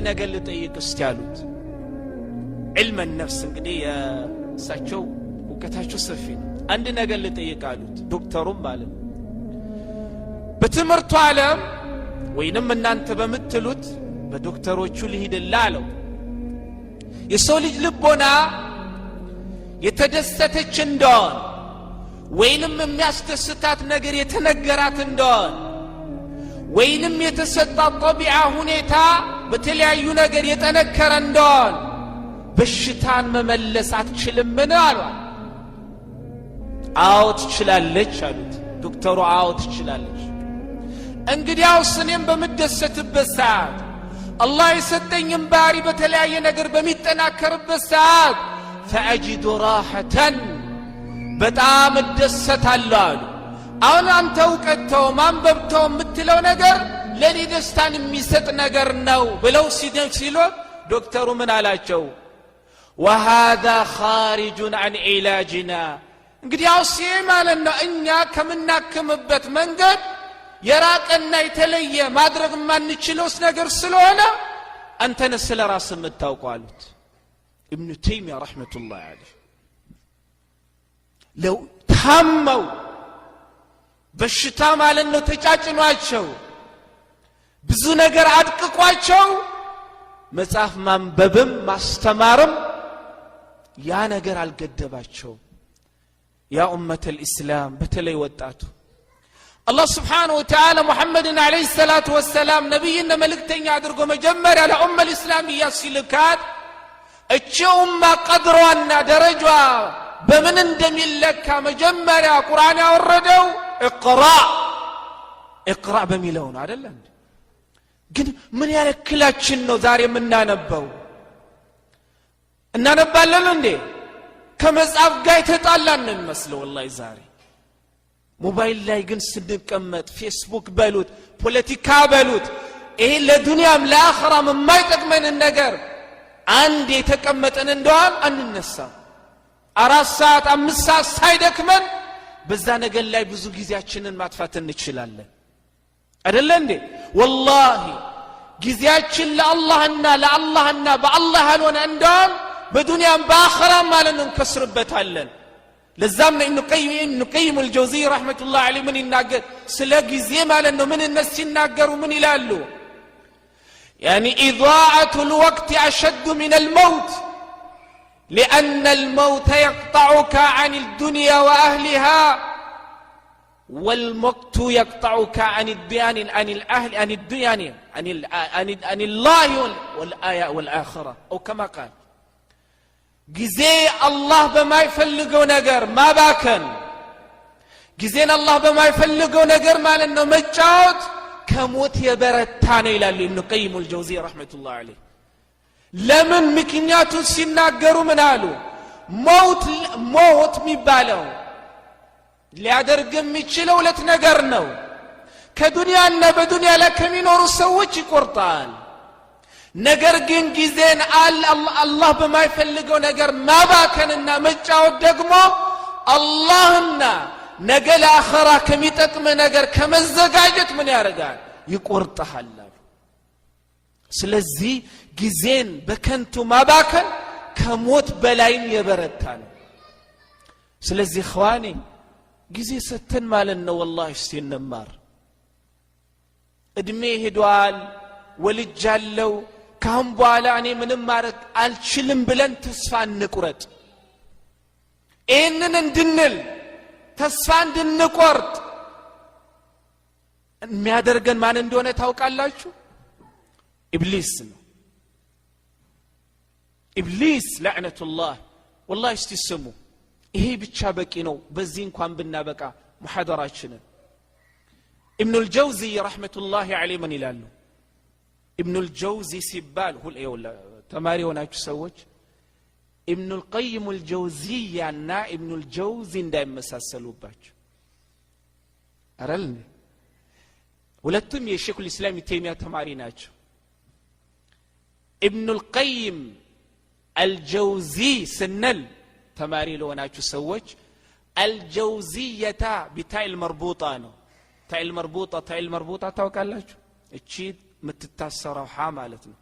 ነገር ልጠይቅ እስቲ አሉት። علم النفس እንግዲህ የእሳቸው እውቀታቸው ሰፊ ነው። አንድ ነገር ልጠይቅ አሉት። ዶክተሩም ማለት ነው፣ በትምህርቱ ዓለም ወይንም እናንተ በምትሉት በዶክተሮቹ ልሂድላ አለው። የሰው ልጅ ልቦና የተደሰተች እንደሆን ወይንም የሚያስደስታት ነገር የተነገራት እንደሆን ወይንም የተሰጣት طبيعة ሁኔታ በተለያዩ ነገር የጠነከረ እንደሆን በሽታን መመለስ አትችልምን አሏል። አዎ ትችላለች አሉት ዶክተሩ። አዎ ትችላለች። እንግዲያውስ እኔም በምደሰትበት ሰዓት፣ አላህ የሰጠኝም ባህሪ በተለያየ ነገር በሚጠናከርበት ሰዓት فأجد راحة፣ በጣም እደሰታለሁ አሉ። አሁን አንተ እውቀት ተው፣ ማንበብ ተው የምትለው ነገር ለእኔ ደስታን የሚሰጥ ነገር ነው ብለው ሲሉ ዶክተሩ ምን አላቸው? وهذا خارج عن علاجنا፣ እንግዲያውስ ይህ ማለት ነው እኛ ከምናክምበት መንገድ የራቀና የተለየ ማድረግ የማንችለውስ ነገር ስለሆነ አንተን ስለ ራስ የምታውቀው አሉት። ኢብኑ ተይሚያ رحمة الله عليه ለው ታመው በሽታ ማለት ነው ተጫጭኗቸው ብዙ ነገር አድቅቋቸው መጽሐፍ ማንበብም ማስተማርም ያ ነገር አልገደባቸውም። يا أمة الإسلام፣ በተለይ ወጣቱ፣ አላህ سبحانه وتعالى ሙሐመድን عليه الصلاة والسلام ነቢይና መልእክተኛ አድርጎ መጀመሪያ ለ أمة الإسلامية ሲልካት እቺ ኡማ ቀድሯና ደረጇ በምን እንደሚለካ መጀመሪያ ቁርአን ያወረደው اقرأ اقرأ በሚለው ነው፣ አደለ እንዴ? ግን ምን ያለክላችን ነው ዛሬ የምናነበው? እናነባለን እንዴ? ከመጽሐፍ ጋር የተጣላን ነው የሚመስለው ወላሂ ዛሬ። ሞባይል ላይ ግን ስንቀመጥ ፌስቡክ በሉት፣ ፖለቲካ በሉት፣ ይሄ ለዱንያም ለአኸራም የማይጠቅመንን ነገር አንድ የተቀመጠን እንደዋል አንነሳም። 4 ሰዓት፣ 5 ሰዓት ሳይደክመን በዛ ነገር ላይ ብዙ ጊዜያችንን ማጥፋት እንችላለን፣ አደለ እንዴ? ወላሂ ጊዜያችን ለአላህና ለአላህና በአላህ ያልሆነ እንደዋል በዱንያም በአኸራም ማለት ነው እንከስርበታለን። ለዛም ነው ኢብኑ ቀይም አልጀውዚ رحمة الله عليه ምን ይናገር ስለ ጊዜ ማለት ነው ምንነት ሲናገሩ ምን ይላሉ? يعني إضاعة الوقت أشد من الموت، لأن الموت يقطعك عن الدنيا وأهلها، والوقت يقطعك عن الديان، عن الأهل، عن الدنيا، عن الله والآية والآخرة أو كما قال። ጊዜ አላህ በማይፈልገው ነገር ማባከን፣ ጊዜን አላህ በማይፈልገው ነገር ማለት ነው መጫወት ከሞት የበረታ ነው ይላሉ ኢብኑ ቀይም አልጀውዚ رحمة الله عليه። ለምን? ምክንያቱን ሲናገሩ ምን አሉ? ሞት ሞት የሚባለው ሊያደርግ የሚችለው ሁለት ነገር ነው። ከዱንያና በዱንያ ላይ ከሚኖሩ ሰዎች ይቆርጣል። ነገር ግን ጊዜን አላህ በማይፈልገው ነገር ማባከንና መጫወት ደግሞ አላህና ነገ ለአኸራ ከሚጠቅም ነገር ከመዘጋጀት ምን ያደርጋል? ይቆርጠሃል አሉ። ስለዚህ ጊዜን በከንቱ ማባከን ከሞት በላይም የበረታ ነው። ስለዚህ إخواني ጊዜ ሰተን ማለት ነው ወላሂ እስቲ እንማር። እድሜ ሄዷል፣ ወልጃለው፣ ካሁን በኋላ እኔ ምንም ማድረግ አልችልም ብለን ተስፋ እንቁረጥ። ይህንን እንድንል፣ ተስፋ እንድንቆርጥ የሚያደርገን ማን እንደሆነ ታውቃላችሁ? ኢብሊስ ነው። ኢብሊስ لعنة الله። ወላሂ እስቲ ስሙ፣ ይሄ ብቻ በቂ ነው። በዚህ እንኳን ብናበቃ ሙሐደራችንን። ኢብኑል ጀውዚ رحمة الله عليه ምን ይላሉ? ኢብኑል ጀውዚ ሲባል ተማሪ የሆናችሁ ሰዎች ኢብኑል ቀይም አልጀውዚያና ኢብኑል ጀውዚ እንዳይመሳሰሉባችሁ አረል። ሁለቱም የሼኩል ኢስላም ተይሚያ ተማሪ ናቸው። ኢብኑል ቀይም አልጀውዚ ስንል ተማሪ ለሆናችሁ ሰዎች الجوزية بتاء المربوطة ነው። تاء المربوطة، تاء المربوطة ታውቃላችሁ? እቺ የምትታሰረው ሓ ማለት ነው።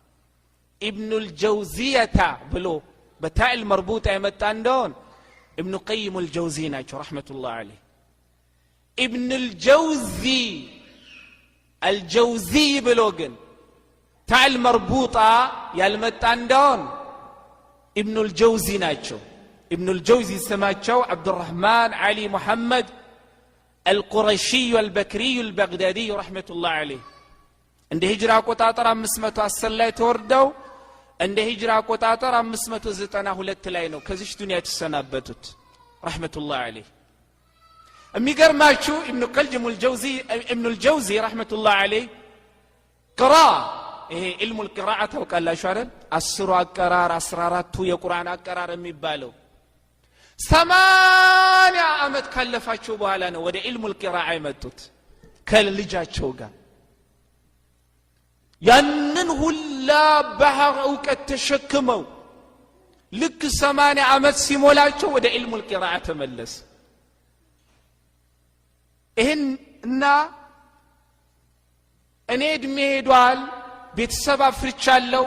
ኢብኑል ጀውዚየታ ብሎ በ تاء المربوطة የመጣ እንደሆን ኢብኑ ቀይም አልጀውዚ ናቸው رحمة الله عليه። ኢብኑል ጀውዚ አልጀውዚ ብሎ ግን تاء المربوطة ያልመጣ እንደሆን ኢብኑል ጀውዚ ናቸው። ኢብኑል ጀውዚ ስማቸው ዓብዱራህማን ዓሊ ሙሐመድ አልቁረሺዩ አልበክሪዩ አልበግዳዲዩ رحمة الله عليه። እንደ ሂጅራ አቆጣጠር 510 ላይ ተወርደው እንደ ሂጅራ አቆጣጠር 592 ላይ ነው ከዚች ዱንያ የተሰናበቱት رحمة الله عليه። የሚገርማችሁ ኢብኑ ቀልጅም ኢብኑል ጀውዚ رحمة الله عليه ቅራ ይሄ علم القراءة ታውቃላችሁ አይደል? 10ሩ አቀራር፣ 14ቱ የቁርአን አቀራር የሚባለው 80 ዓመት ካለፋቸው በኋላ ነው ወደ علم القراءة የመጡት ከልጃቸው ጋር። ያንን ሁላ ባህር እውቀት ተሸክመው ልክ 80 ዓመት ሲሞላቸው ወደ علم القراءة ተመለስ። ይህን እና እኔ እድሜ ሄዷል፣ ቤተሰብ አፍርቻለሁ፣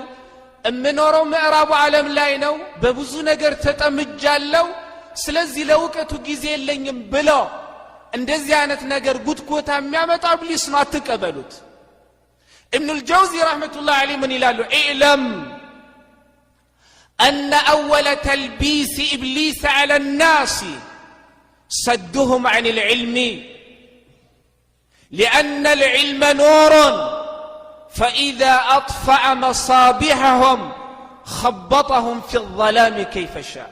እምኖረው ምዕራቡ ዓለም ላይ ነው፣ በብዙ ነገር ተጠምጃለሁ፣ ስለዚህ ለእውቀቱ ጊዜ የለኝም ብሎ እንደዚህ አይነት ነገር ጉትጎታ የሚያመጣ ኢብሊስ ነው፣ አትቀበሉት። ኢብኑል ጀውዚ رحمة الله عليه ምን ይላሉ? اعلم أن أول تلبيس إبليس على الناس صدهم عن العلم، لأن العلم نور، فإذا أطفأ مصابيحهم خبطهم في الظلام كيف شاء።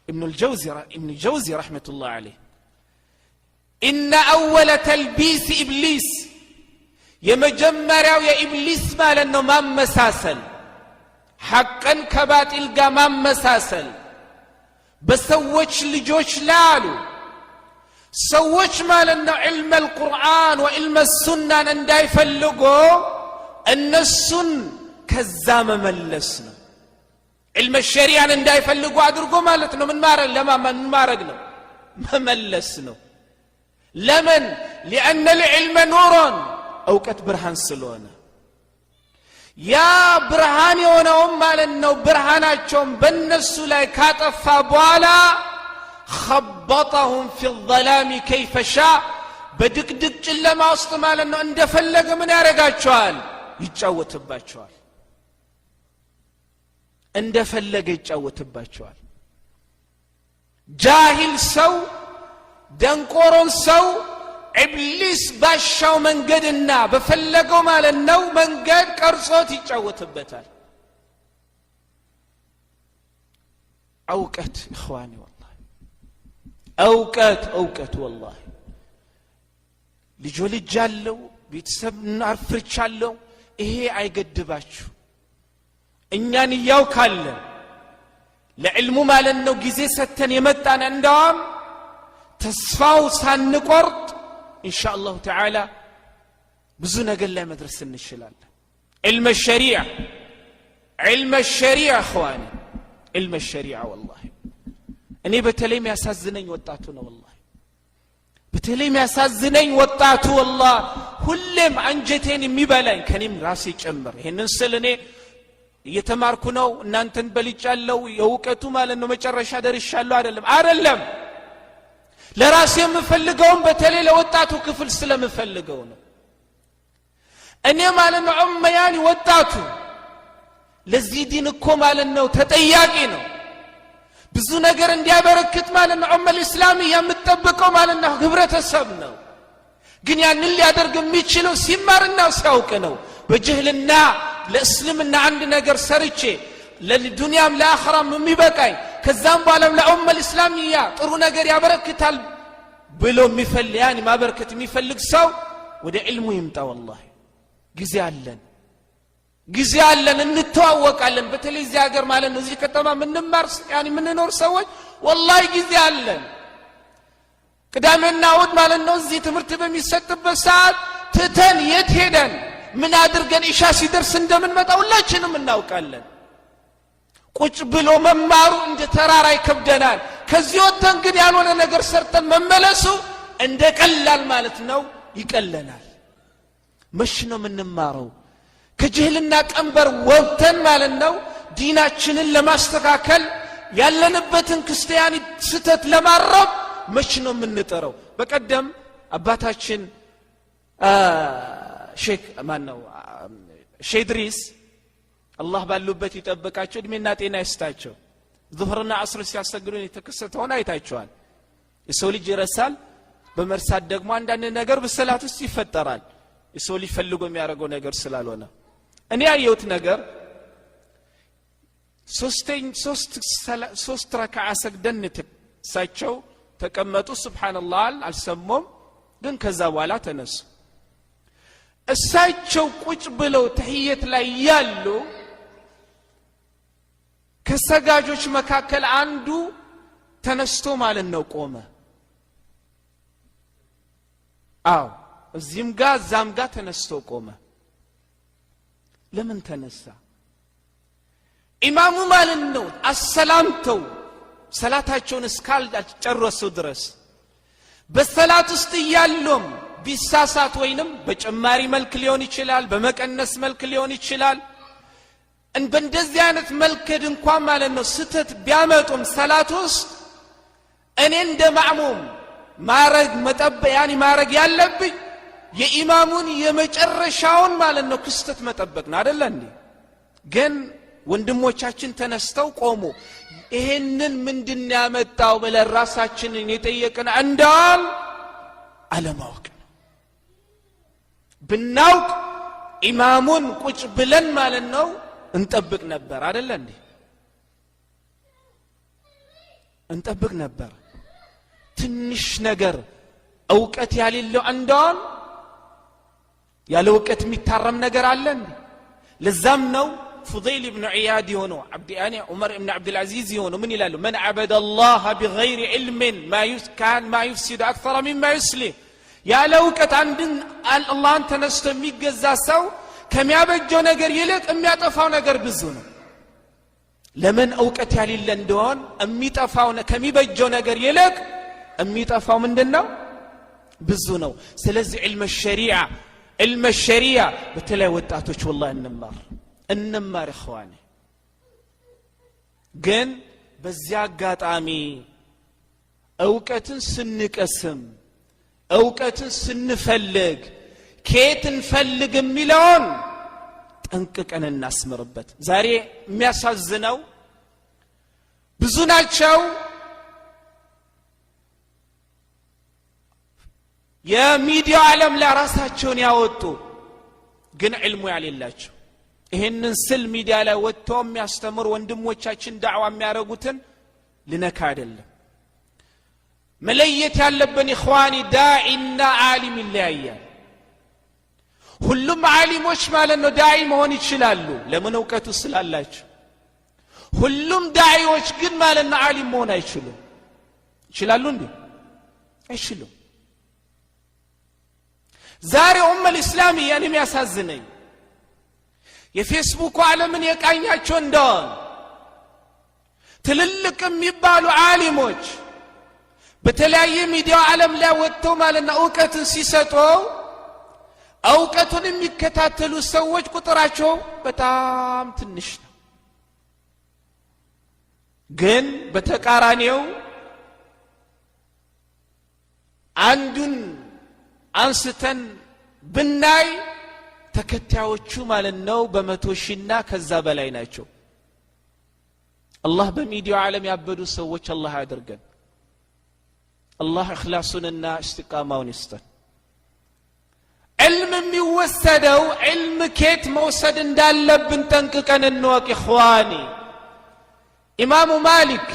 ابن الجوزي رحمة الله عليه إن أول تلبيس إبليس የመጀመሪያው የኢብሊስ ማለት ነው ማመሳሰል፣ ሐቅን ከባጢል ጋር ማመሳሰል በሰዎች ልጆች ላይ አሉ። ሰዎች ማለት ነው علم القرآن وعلم السنة ን እንዳይፈልጉ እነሱን ከዛ መመለስ ነው። علم الشريعة ን እንዳይፈልጉ አድርጎ ማለት ነው ምን ማድረግ ለማ ምን ማድረግ ነው? መመለስ ነው። ለምን? لأن العلم نور፣ እውቀት ብርሃን ስለሆነ ያ ብርሃን የሆነውም ማለት ነው ብርሃናቸውን በእነሱ ላይ ካጠፋ በኋላ خبطهم في الظلام كيف شاء፣ በድቅድቅ ጨለማ ውስጥ ማለት ነው እንደፈለገ ምን ያደርጋቸዋል? ይጫወትባቸዋል። እንደፈለገ ይጫወትባቸዋል። ጃሂል ሰው፣ ደንቆሮን ሰው ኢብሊስ ባሻው መንገድና በፈለገው ማለት ነው መንገድ ቀርጾት ይጫወትበታል። እውቀት إخواني والله እውቀት እውቀት والله ልጆ ልጅ አለው፣ ቤተሰብ አፍርቻለሁ፣ ይሄ አይገድባችሁ። እኛን እያው ካለ ለዕልሙ ማለት ነው ጊዜ ሰተን የመጣን እንደዋም ተስፋው ሳንቆርጥ إن شاء الله تعالى ብዙ ነገር ላይ መድረስ እንችላለን። علم الشريعة، علم الشريعة إخواني، علم الشريعة والله እኔ በተለይ የሚያሳዝነኝ ወጣቱ ነው። والله በተለይ የሚያሳዝነኝ ወጣቱ፣ والله ሁሌም አንጀቴን የሚበላኝ ከኔም ራሴ ጭምር። ይህንን ስል እኔ እየተማርኩ ነው፣ እናንተን በልጫለሁ፣ የእውቀቱ ማለት ነው መጨረሻ ደርሻለሁ አይደለም፣ አይደለም። ለራሴ የምፈልገውም በተለይ ለወጣቱ ክፍል ስለምፈልገው ነው። እኔ ማለት ነው ዑመያኒ ወጣቱ ለዚህ ዲን እኮ ማለት ነው ተጠያቂ ነው። ብዙ ነገር እንዲያበረክት ማለት ነው الأمة الإسلامية የምትጠብቀው ማለት ነው ህብረተሰብ ነው። ግን ያንን ሊያደርግ የሚችለው ሲማርና ሲያውቅ ነው። በጅህልና ለእስልምና አንድ ነገር ሰርቼ ለዱንያም ለአኽራም የሚበቃኝ ከዛም በኋላም ለ الأمة الإسلامية ጥሩ ነገር ያበረክታል ብሎ የሚፈልግ يعني ማበረከት የሚፈልግ ሰው ወደ ዕልሙ ይምጣ። والله ጊዜ አለን፣ ጊዜ አለን፣ እንተዋወቃለን። በተለይ እዚህ ሀገር ማለት ነው እዚህ ከተማ የምንማር يعني የምንኖር ሰዎች والله ጊዜ አለን። ቅዳሜና እሁድ ማለት ነው እዚህ ትምህርት በሚሰጥበት ሰዓት ትተን የት ሄደን ምን አድርገን ኢሻ ሲደርስ እንደምንመጣ ሁላችንም እናውቃለን። ቁጭ ብሎ መማሩ እንደ ተራራ ይከብደናል። ከዚህ ወጥተን ግን ያልሆነ ነገር ሰርተን መመለሱ እንደ ቀላል ማለት ነው ይቀለናል። መች ነው የምንማረው? ከጅህልና ቀንበር ወጥተን ማለት ነው ዲናችንን ለማስተካከል ያለንበትን ክርስቲያን ስተት ለማረም መች ነው የምንጠረው? በቀደም አባታችን ሼክ ማን ነው ሼድሪስ አላህ ባሉበት ይጠብቃቸው፣ እድሜና ጤና ይስጣቸው። ዙህርና ዐስር ሲያሰግዱን የተከሰተውን አይታቸዋል። የሰው ልጅ ይረሳል። በመርሳት ደግሞ አንዳንድ ነገር በሰላት ውስጥ ይፈጠራል። የሰው ልጅ ፈልጎ የሚያደርገው ነገር ስላልሆነ እኔ ያየሁት ነገር ሶስት ረክዓ ሰግደን እሳቸው ተቀመጡ። ሱብሓነላህ አልሰሙም፣ ግን ከዛ በኋላ ተነሱ። እሳቸው ቁጭ ብለው ተህየት ላይ ያሉ ከሰጋጆች መካከል አንዱ ተነስቶ ማለት ነው ቆመ። አዎ እዚህም ጋ እዛም ጋ ተነስቶ ቆመ። ለምን ተነሳ? ኢማሙ ማለት ነው አሰላምተው ሰላታቸውን እስካልጨረሱ ድረስ በሰላት ውስጥ እያሉም ቢሳሳት ወይንም በጭማሪ መልክ ሊሆን ይችላል፣ በመቀነስ መልክ ሊሆን ይችላል። በእንደዚህ አይነት መልክ እንኳን ማለት ነው ስተት ቢያመጡም ሰላት ውስጥ እኔ እንደ ማዕሙም ማረግ መጠበቅ ያኒ ማረግ ያለብኝ የኢማሙን የመጨረሻውን ማለት ነው ክስተት መጠበቅ ነው አደለ እንዴ? ግን ወንድሞቻችን ተነስተው ቆሙ። ይሄንን ምንድን ያመጣው ብለን ራሳችንን የጠየቅን እንዳል አለማወቅ ነው። ብናውቅ ኢማሙን ቁጭ ብለን ማለት ነው እንጠብቅ ነበር አደለ እንዴ? እንጠብቅ ነበር። ትንሽ ነገር እውቀት ያሌለው እንደዋል ያለ እውቀት የሚታረም ነገር አለ እንዴ? ለዛም ነው ፉደይል ብን ዒያድ የሆነው ዑመር ብን ዓብድልዓዚዝ የሆነው ምን ይላሉ? من عبد الله بغير علم كان ما يفسد أكثر مما يصلح። ያለ እውቀት አንድን አላህን ተነስቶ የሚገዛ ሰው ከሚያበጀው ነገር ይልቅ የሚያጠፋው ነገር ብዙ ነው። ለምን እውቀት ያሌለ እንደሆን የሚጠፋው ከሚበጀው ነገር ይልቅ የሚጠፋው ምንድን ነው? ብዙ ነው። ስለዚህ ዕልመ ሸሪዓ በተለይ ወጣቶች ወላሂ እንማር እንማር እኽዋኔ። ግን በዚያ አጋጣሚ እውቀትን ስንቀስም እውቀትን ስንፈልግ ከየት እንፈልግ የሚለውን ጠንቅቀን እናስምርበት። ዛሬ የሚያሳዝነው ብዙ ናቸው የሚዲያው ዓለም ላይ ራሳቸውን ያወጡ ግን ዕልሙ ያሌላቸው። ይህንን ስል ሚዲያ ላይ ወጥቶ የሚያስተምር ወንድሞቻችን ዳዕዋ የሚያደርጉትን ልነካ አይደለም። መለየት ያለብን إخواني ዳዒና ዓሊም ይለያያል። ሁሉም ዓሊሞች ማለት ነው ዳዒ መሆን ይችላሉ። ለምን? እውቀቱ ስላላቸው። ሁሉም ዳዒዎች ግን ማለት ነው ዓሊም መሆን አይችሉም። ይችላሉ እንዴ? አይችሉም። ዛሬ ኡመል ኢስላሚያን የሚያሳዝነኝ የፌስቡኩ ዓለምን የቃኛቸው እንደሆን ትልልቅ የሚባሉ ዓሊሞች በተለያየ ሚዲያ ዓለም ላይ ወጥተው ማለት ነው እውቀትን ሲሰጡ እውቀቱን የሚከታተሉ ሰዎች ቁጥራቸው በጣም ትንሽ ነው። ግን በተቃራኒው አንዱን አንስተን ብናይ ተከታዮቹ ማለት ነው በመቶ ሺና ከዛ በላይ ናቸው። አላህ በሚዲያው ዓለም ያበዱ ሰዎች አላህ አያድርገን። አላህ እኽላሱንና እስቲቃማውን ይስጠን። ዕልም የሚወሰደው ዕልም ኬት መውሰድ እንዳለብን ጠንቅቀን እንወቅ። إخواني ኢማሙ ማሊክ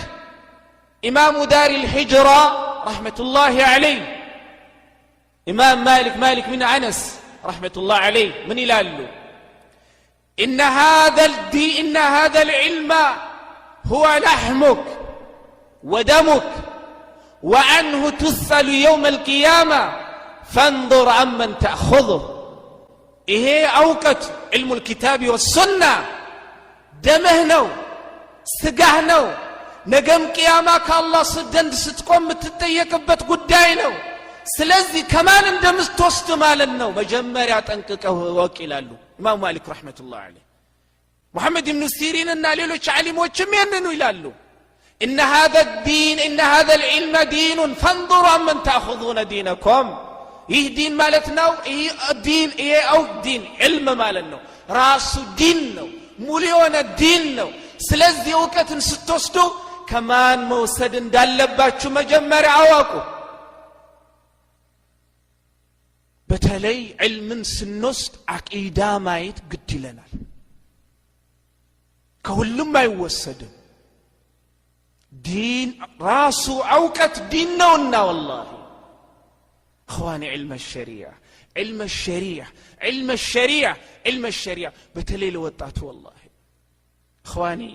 إمام دار الهجرة رحمة الله عليه ኢማም ማሊክ ማሊክ ብን አነስ رحمة الله عليه ምን ይላሉ? إن هذا العلم هو لحمك ودمك وعنه تسأل يوم القيامة فانظر عمن تأخذه። ይሄ እውቀት علم الكتاب والسنة ደምህ ነው፣ ስጋህ ነው። ነገም ቅያማ ከአላህ ዘንድ ስትቆም የምትጠየቅበት ጉዳይ ነው። ስለዚህ ከማን እንደምትወስድ ማለት ነው መጀመሪያ ጠንቅቀህ እወቅ ይላሉ ኢማሙ ማሊክ رحمة الله عليه። ሙሐመድ ብኑ ሲሪን እና ሌሎች ዓሊሞችም ይህንኑ ይላሉ። إن هذا الدين إن هذا العلم دين فانظروا عمن تأخذون دينكم። ይህ ዲን ማለት ነው፣ ይህ ዲን፣ ይሄ ዲን ዕልም ማለት ነው፣ ራሱ ዲን ነው፣ ሙሉ የሆነ ዲን ነው። ስለዚህ እውቀትን ስትወስዱ ከማን መውሰድ እንዳለባችሁ መጀመሪያ አወቁ። በተለይ ዕልምን ስንወስድ አቂዳ ማየት ግድ ይለናል። ከሁሉም አይወሰድም። ዲን ራሱ እውቀት ዲን ነውና። والله إخواني، علم الشريعة، علم الشريعة، علم الشريعة، علم الشريعة በተለይ ለወጣቱ። والله إخواني،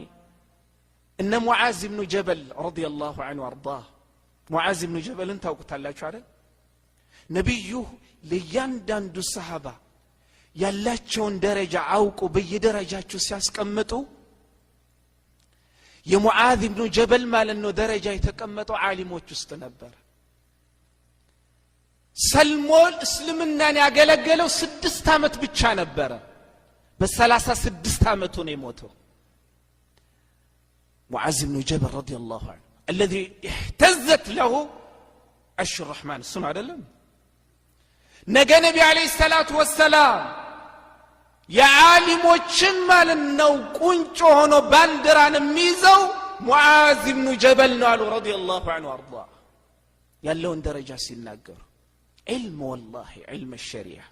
እነ ሙዓዝ ብኑ ጀበል رضي الله عنه وأرضاه፣ ሙዓዝ ብኑ ጀበልን ታውቁታላችሁ አይደል? ነቢዩ ለእያንዳንዱ ሰሃባ ያላቸውን ደረጃ አውቁ በየደረጃቸው ሲያስቀምጡ የሙዓዝ ብኑ ጀበል ማለት ነው ደረጃ የተቀመጠው ዓሊሞች ውስጥ ነበር። ሰልሞ እስልምናን ያገለገለው 6 ዓመት ብቻ ነበረ። በ36 ዓመቱ ነው የሞተው። ሙዓዝ ብኑ ጀበል رضي الله عنه الذي اهتزت له عرش الرحمن እሱ ነው አይደለም? ነገ ነቢ عليه الصلاة والسلام የዓሊሞችን ማለት ነው ቁንጮ ሆኖ ባንዲራን የሚይዘው ሙዓዝ ብኑ ጀበል ነው አሉ رضي الله عنه وأرضاه ያለውን ደረጃ ሲናገሩ። علم والله علم الشريعة،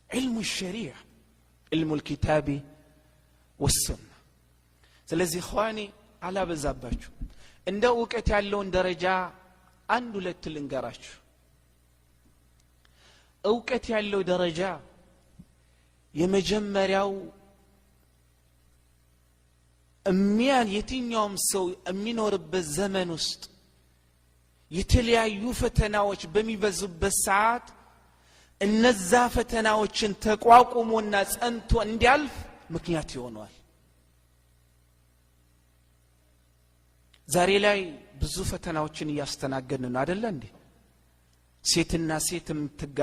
علم الشريعة، علم الكتاب والسنة። ስለዚህ إخواني አላበዛባችሁ፣ እንደ እውቀት ያለውን ደረጃ አንድ ሁለት ልንገራችሁ። እውቀት ያለው ደረጃ የመጀመሪያው እሚያን የትኛውም ሰው የሚኖርበት ዘመን ውስጥ የተለያዩ ፈተናዎች በሚበዙበት ሰዓት እነዛ ፈተናዎችን ተቋቁሞና ጸንቶ እንዲያልፍ ምክንያት ይሆነዋል። ዛሬ ላይ ብዙ ፈተናዎችን እያስተናገድን ነው አደለ እንዴ? ሴትና ሴት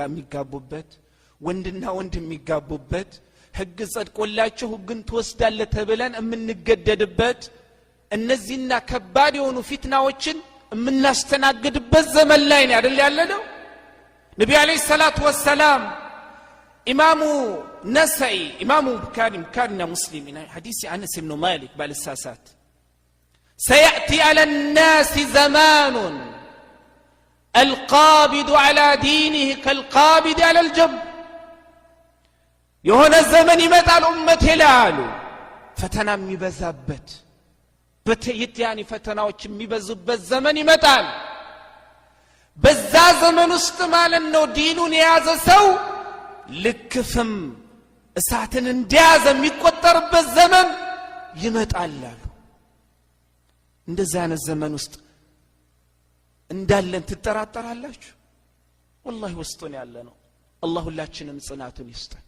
የሚጋቡበት፣ ወንድና ወንድ የሚጋቡበት፣ ህግ ጸድቆላቸው ህግን ትወስዳለህ ተብለን የምንገደድበት፣ እነዚህና ከባድ የሆኑ ፊትናዎችን የምናስተናግድበት ዘመን ላይ ነው አይደል ያለነው? ነቢ عليه الصلاة والسلام፣ ኢማሙ ነሰኢ፣ ኢማሙ ቡካሪና ሙስሊም ሐዲስ አነስ ብኑ ማሊክ ባልሳሳት፣ سيأتي على الناس زمان القابض على دينه كالقابض على الجمر። የሆነ ዘመን ይመጣል ኡመቴ ላይ አሉ፣ ፈተና የሚበዛበት፣ በተይት ፈተናዎች የሚበዙበት ዘመን ይመጣል። በዛ ዘመን ውስጥ ማለት ነው ዲኑን የያዘ ሰው ልክፍም እሳትን እንደያዘ የሚቆጠርበት ዘመን ይመጣል አሉ። እንደዚህ አይነት ዘመን ውስጥ እንዳለን ትጠራጠራላችሁ? والله ውስጡን ያለ ነው። አላህ ሁላችንም ጽናቱን ይስጠን።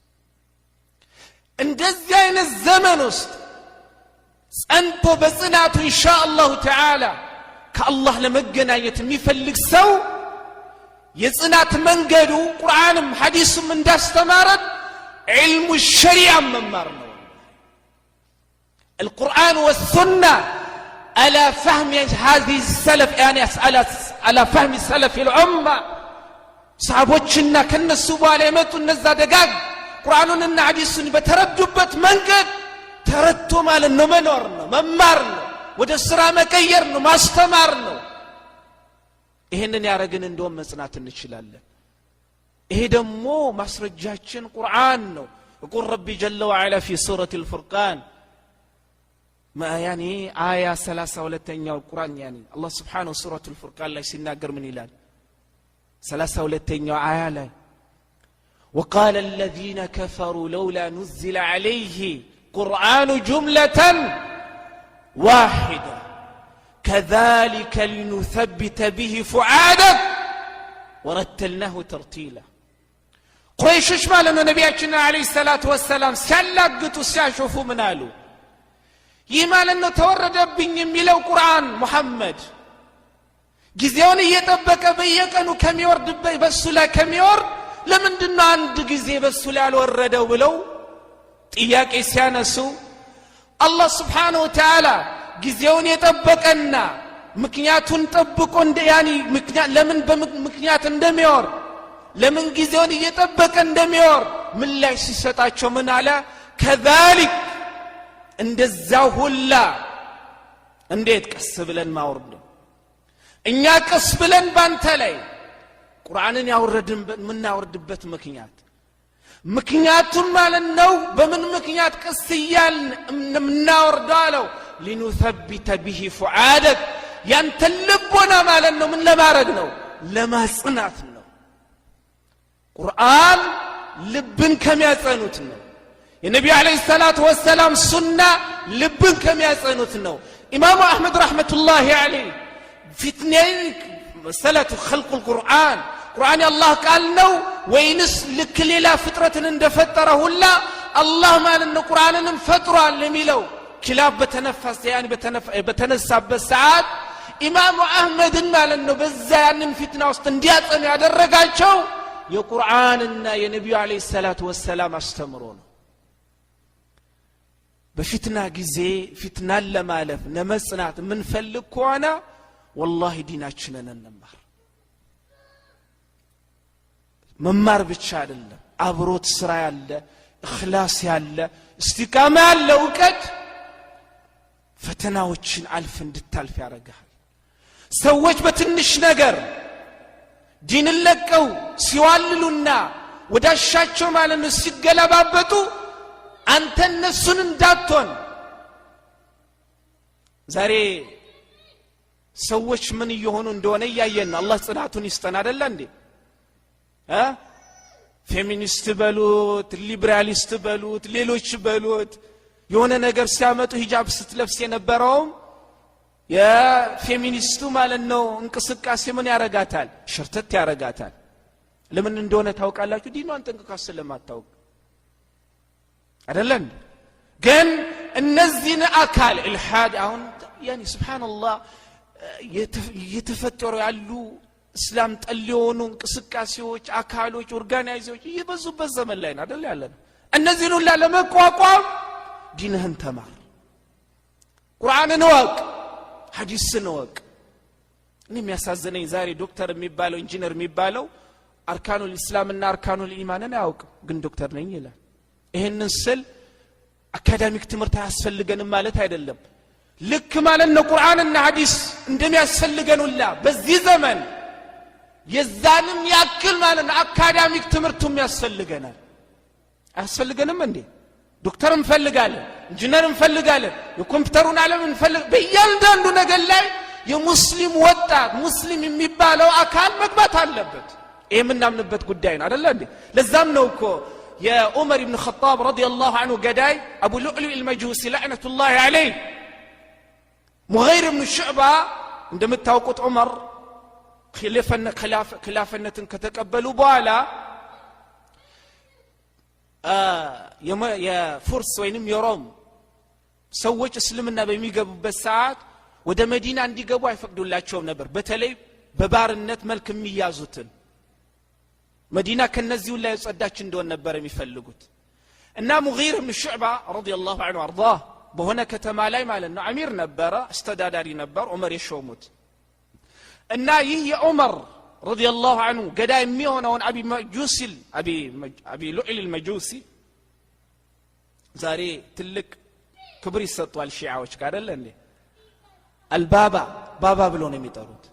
እንደዚህ አይነት ዘመን ውስጥ ጸንቶ በጽናቱ إن شاء الله تعالى ከአላህ ለመገናኘት የሚፈልግ ሰው የጽናት መንገዱ ቁርአንም ሐዲሱም እንዳስተማረን علم الشريعة መማር ነው። القرآن والسنة على فهم هذه السلف، يعني على فهم سلف الأمة፣ ሰሃቦችና ከነሱ በኋላ የመጡ እነዛ ደጋግ ቁርአኑንና ሐዲሱን በተረዱበት መንገድ ተረድቶ ማለት ነው መኖር ነው፣ መማር ነው፣ ወደ ስራ መቀየር ነው፣ ማስተማር ነው። ይህንን ያደረግን እንደውም መጽናት እንችላለን። ይሄ ደግሞ ማስረጃችን ቁርአን ነው። يقول ربي جل وعلا في سورة الفرقان يعني አያ 32ኛው ቁርአን፣ يعني አላህ سبحانه سورة الفرقان ላይ ሲናገር ምን ይላል? 32ኛው አያ ላይ وقال الذين كفروا لولا نزل عليه قرآن جملة واحدة كذلك لنثبت به فؤادك ورتلناه ترتيلا። ቁረይሾች ማለት ነው ነቢያችንን عليه الصلاة والسلام ሲያላግጡ ሲያሾፉ ምን አሉ? ይህ ማለት ነው ተወረደብኝ የሚለው ቁርአን ሙሐመድ ጊዜውን እየጠበቀ በየቀኑ ከሚወርድበት በሱ ላይ ከሚወርድ ለምንድን ነው አንድ ጊዜ በሱ ላይ ያልወረደው ብለው ጥያቄ ሲያነሱ፣ አላህ سبحانه وتعالى ጊዜውን የጠበቀና ምክንያቱን ጠብቆ እንደ يعني ለምን በምክንያት እንደሚወርድ፣ ለምን ጊዜውን እየጠበቀ እንደሚወርድ ምላሽ ሲሰጣቸው ምን አለ? كذلك እንደዛው ሁላ። እንዴት ቀስ ብለን ማውረድ? እኛ ቀስ ብለን ባንተ ላይ ቁርአንን ያወረድን የምናወርድበት ምክንያት፣ ምክንያቱም ማለት ነው በምን ምክንያት ቀስ እያልን የምናወርደው አለው፣ لنثبت به فؤادك ያንተን ልቦና ማለት ነው። ምን ለማድረግ ነው? ለማጽናት ነው። ቁርአን ልብን ከሚያጸኑት ነው። የነቢዩ عليه الصلاة والسلام ሱና ልብን ከሚያጸኑት ነው። ኢማሙ አሕመድ رحمة الله عليه ፊትኔን مسألة خلق القرآن፣ ቁርአን የአላህ ቃል ነው ወይንስ ልክ ሌላ ፍጥረትን እንደፈጠረ ሁላ አላህ ማለት ነው ቁርአንንም ፈጥሯል የሚለው خلاف በተነፈሰ يعني በተነሳበት ሰዓት ኢማሙ አህመድን ማለት ነው በዛ ያንን ፊትና ውስጥ እንዲያጸኑ ያደረጋቸው የቁርአንና የነቢዩ عليه الصلاة والسلام አስተምሮ ነው። በፊትና ጊዜ ፊትናን ለማለፍ ለመጽናት የምንፈልግ ከሆነ والله ዲናችንን እንማር። መማር ብቻ አይደለም፣ አብሮት ስራ ያለ፣ እኽላስ ያለ፣ እስቲቃማ ያለ እውቀት ፈተናዎችን አልፍ እንድታልፍ ያደርግሃል። ሰዎች በትንሽ ነገር ዲንን ለቀው ሲዋልሉና ወዳሻቸው ማለት ነው ሲገለባበጡ አንተ እነሱን እንዳትሆን። ዛሬ ሰዎች ምን እየሆኑ እንደሆነ እያየን ነው። አላህ ጽናቱን ይስጠን። አደለ እንዴ? ፌሚኒስት በሉት፣ liberalist በሉት፣ ሌሎች በሉት፣ የሆነ ነገር ሲያመጡ ሂጃብ ስትለብስ የነበረውም የፌሚኒስቱ ማለት ነው እንቅስቃሴ ምን ያረጋታል? ሸርተት ያረጋታል። ለምን እንደሆነ ታውቃላችሁ? ዲኗን ጠንቅቃ ስለማታውቅ አይደለ? ግን እነዚህን አካል إلحاد አሁን يعني سبحان الله እየተፈጠሩ ያሉ እስላም ጠል የሆኑ እንቅስቃሴዎች፣ አካሎች፣ organize ኦች እየበዙበት ዘመን ላይ ነው አደለ ያለ ነው። እነዚህን ሁላ ለመቋቋም ዲንህን ተማር፣ ቁርአንን እወቅ፣ ሐዲስን እወቅ። እኔ የሚያሳዝነኝ ዛሬ ዶክተር የሚባለው፣ ኢንጂነር የሚባለው أركان الإسلام ና أركان الإيمان ን አያውቅም፣ ግን ዶክተር ነኝ ይላል። ይህንን ስል academic ትምህርት አያስፈልገንም ማለት አይደለም። ልክ ማለት ነው ቁርአንና ሐዲስ እንደሚያስፈልገን ሁላ በዚህ ዘመን የዛንም ያክል ማለት ነው academic ትምህርቱም ያስፈልገናል። አያስፈልገንም እንዴ? ዶክተር እንፈልጋለን፣ ኢንጂነር እንፈልጋለን፣ የኮምፒውተሩን ዓለም እንፈልግ። በእያንዳንዱ ነገር ላይ የሙስሊም ወጣት፣ ሙስሊም የሚባለው አካል መግባት አለበት። ይህ የምናምንበት ጉዳይ ነው፣ አደለ እንዴ? ለዛም ነው እኮ የዑመር ብን ኸጣብ رضي الله عنه ገዳይ አቡ ሉዕሉዕ ልመጁሲ لعنة الله عليه ሙገይር ብኑ ሹዕባ፣ እንደምታውቁት ዑመር ኺላፍነትን ከተቀበሉ በኋላ የፉርስ ወይንም የሮም ሰዎች እስልምና በሚገቡበት ሰዓት ወደ መዲና እንዲገቡ አይፈቅዱላቸውም ነበር። በተለይ በባርነት መልክ የሚያዙትን፣ መዲና ከነዚህ ሁላ የጸዳች እንደሆን ነበር የሚፈልጉት። እና ሙጊር ብን ሹዕባ رضي الله عنه وأرضاه በሆነ ከተማ ላይ ማለት ነው አሚር ነበረ፣ አስተዳዳሪ ነበር ዑመር የሾሙት። እና ይህ የዑመር رضي الله عنه ገዳይ የሚሆነውን አቢ መጁሲል አቢ ሉዕል ልመጁሲ ዛሬ ትልቅ ክብር ይሰጧል ሺዓዎች ጋር፣ አደለ እንዴ? አልባባ ባባ ብሎ ነው የሚጠሩት።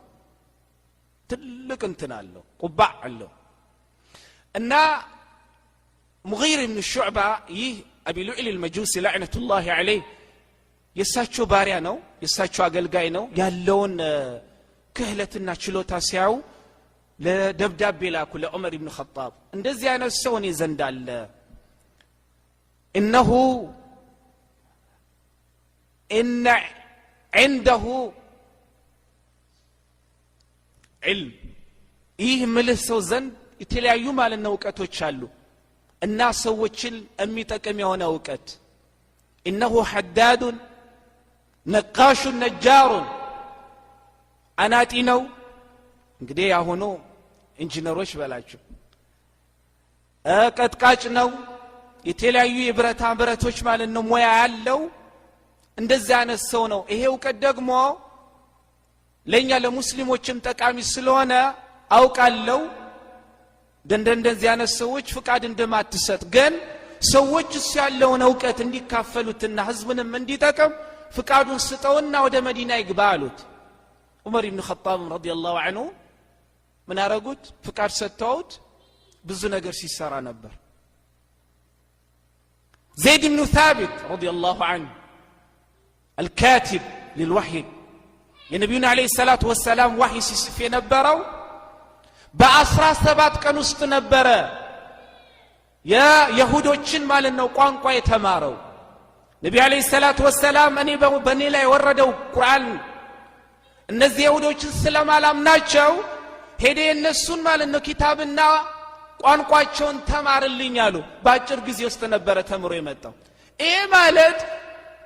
ትልቅ እንትን አለው፣ ቁባዕ አለው። እና ሙጊር ብን ሹዕባ ይህ አቢ ሉዕል ልመጁሲ لعنة الله عليه የእሳቸው ባሪያ ነው፣ የእሳቸው አገልጋይ ነው። ያለውን ክህለትና ችሎታ ሲያዩ ለደብዳቤ ላኩ ለዑመር ብን ኸጣብ። እንደዚህ አይነት ሰው እኔ ዘንድ አለ፣ إنه إن عنده علم፣ ይህ ምልህ ሰው ዘንድ የተለያዩ ማለት ነው እውቀቶች አሉ እና ሰዎችን የሚጠቅም የሆነ እውቀት፣ إنه حداد نقاش نجار፣ አናጢ ነው። እንግዲህ ያሁኑ ኢንጂነሮች በላቸው፣ ቀጥቃጭ ነው፣ የተለያዩ የብረታ ብረቶች ማለት ነው ሙያ ያለው እንደዚህ አይነት ሰው ነው። ይሄ እውቀት ደግሞ ለእኛ ለሙስሊሞችም ጠቃሚ ስለሆነ አውቃለሁ እንደዚህ አይነት ሰዎች ፍቃድ እንደማትሰጥ፣ ግን ሰዎች እሱ ያለውን እውቀት እንዲካፈሉትና ህዝብንም እንዲጠቅም ፍቃዱን ስጠውና ወደ መዲና ይግባ አሉት። ዑመር ኢብኑ ኸጣብ رضي الله عنه ምን አረጉት? ፍቃድ ሰጥተውት ብዙ ነገር ሲሰራ ነበር። ዘይድ ብኑ ታቢት رضي الله عنه الكاتب للوحي፣ የነቢዩን عليه الصلاة والسلام ዋሕይ ሲጽፍ የነበረው በ17 ቀን ውስጥ ነበረ የይሁዶችን ማለት ነው ቋንቋ የተማረው። ነቢ عليه الصلاة والسلام እኔ በእኔ ላይ የወረደው ቁርአን እነዚህ የሁዶችን ስለማላምናቸው ሄደ የእነሱን ማለት ነው ኪታብና ቋንቋቸውን ተማርልኝ አሉ። በአጭር ጊዜ ውስጥ ነበረ ተምሮ የመጣው። ይሄ ማለት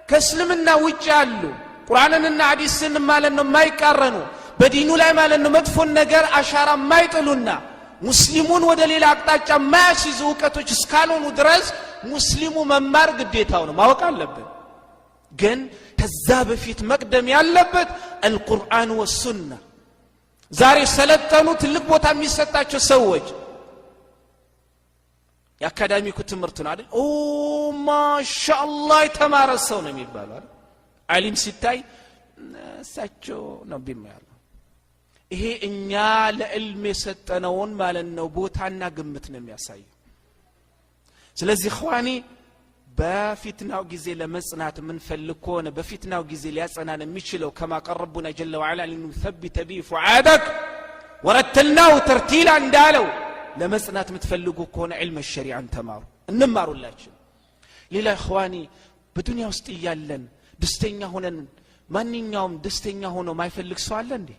ከእስልምና ውጭ ያሉ ቁርአንንና ሐዲስን ማለት ነው የማይቃረኑ፣ በዲኑ ላይ ማለት ነው መጥፎን ነገር አሻራ የማይጥሉና ሙስሊሙን ወደ ሌላ አቅጣጫ የማያስይዙ እውቀቶች እስካልሆኑ ድረስ ሙስሊሙ መማር ግዴታው ነው፣ ማወቅ አለብን። ግን ከዛ በፊት መቅደም ያለበት القرآن والسنة። ዛሬ ሰለጠኑ ትልቅ ቦታ የሚሰጣቸው ሰዎች የአካዳሚኩ ትምህርት ነው አይደል? ኦ ማሻአላህ የተማረ ሰው ነው የሚባለው አይደል? ዓሊም ሲታይ እሳቸው ነው ቢማያሉ። ይሄ እኛ ለዕልም የሰጠነውን ማለት ነው ቦታና ግምት ነው የሚያሳየው። ስለዚህ إخواني በፊትናው ጊዜ ለመጽናት የምንፈልግ ከሆነ በፊትናው ጊዜ ሊያጸናን የሚችለው كما قال ربنا جل وعلا لنثبت به فؤادك ورتلناه ترتيلا እንዳለው ለመጽናት የምትፈልጉ ከሆነ علم الشريعة ን ተማሩ፣ እንማሩላችን። ሌላ إخواني በዱንያ ውስጥ እያለን ደስተኛ ሆነን ማንኛውም ደስተኛ ሆኖ ማይፈልግ ሰው አለ እንዴ?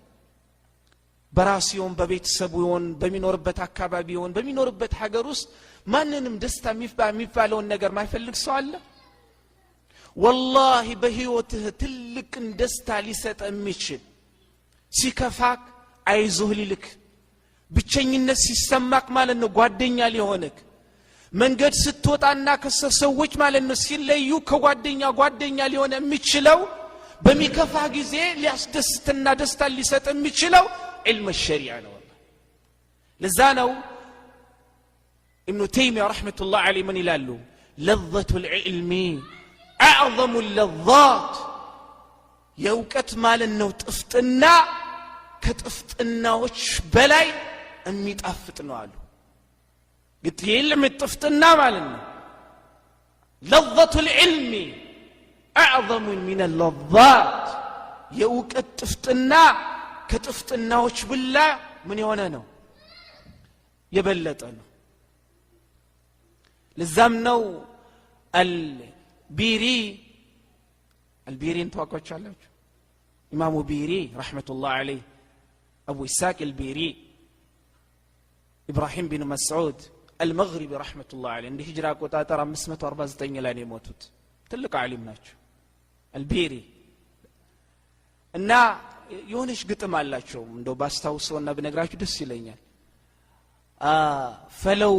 በራሱ ይሁን በቤተሰቡ ይሁን በሚኖርበት አካባቢ ይሁን በሚኖርበት ሀገር ውስጥ ማንንም ደስታ የሚባለውን ነገር ማይፈልግ ሰው አለ? والله በህይወትህ ትልቅን ደስታ ሊሰጥ የሚችል ሲከፋክ አይዞህ ሊልክ፣ ብቸኝነት ሲሰማክ ማለት ነው ጓደኛ ሊሆንክ፣ መንገድ ስትወጣና ከሰዎች ማለት ነው ሲለዩ ከጓደኛ ጓደኛ ሊሆን የሚችለው፣ በሚከፋ ጊዜ ሊያስደስትና ደስታ ሊሰጥ የሚችለው علم الشريعة ነው። ለዛ ነው ኢብኑ ተይሚያ رحمة الله عليه ምን ይላሉ? لذة العلم أعظم اللذات፣ የእውቀት ማለት ነው ጥፍጥና ከጥፍጥናዎች በላይ የሚጣፍጥ ነው አሉ። የዕልም ጥፍጥና ማለት ነው لذة العلم أعظم من اللذات፣ የእውቀት ጥፍጥና ከጥፍጥናዎች ብላ ምን የሆነ ነው የበለጠ ነው። ለዛም ነው አልቢሪ፣ አልቢሪን ታውቋቸዋላችሁ? ኢማሙ ቢሪ رحمة الله عليه፣ አቡ ኢስሐቅ አልቢሪ ኢብራሂም ቢን መስዑድ አልመግሪቢ رحمة الله عليه እንደ ሂጅራ አቆጣጠር 549 ላይ ነው የሞቱት። ትልቅ ዓሊም ናቸው አልቢሪ። እና የሆነች ግጥም አላቸው፣ እንደው ባስታውሰውና ብነግራችሁ ደስ ይለኛል። فلو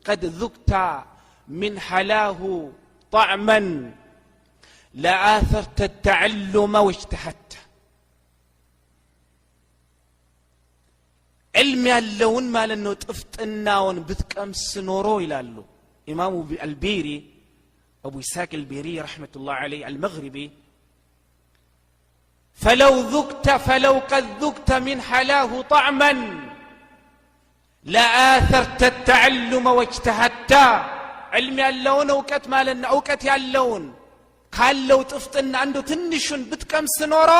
قد ذقت من حلاه طعما لآثرت التعلم واجتهدت። ዕልም ያለውን ማለት ነው ጥፍጥናውን ብትቀምስ ኖሮ ይላሉ ኢማሙ አልቢሪ፣ አቡ ኢስሐቅ አልቢሪ رحمة الله عليه المغربي። فلو ذقت فلو قد ذقت من حلاه طعما لآثرت التعلم واجتهدت። ዕልም ያለውን እውቀት ማለት ነው እውቀት ያለውን ካለው ጥፍጥና አንዱ ትንሹን ብትቀምስ ኖሮ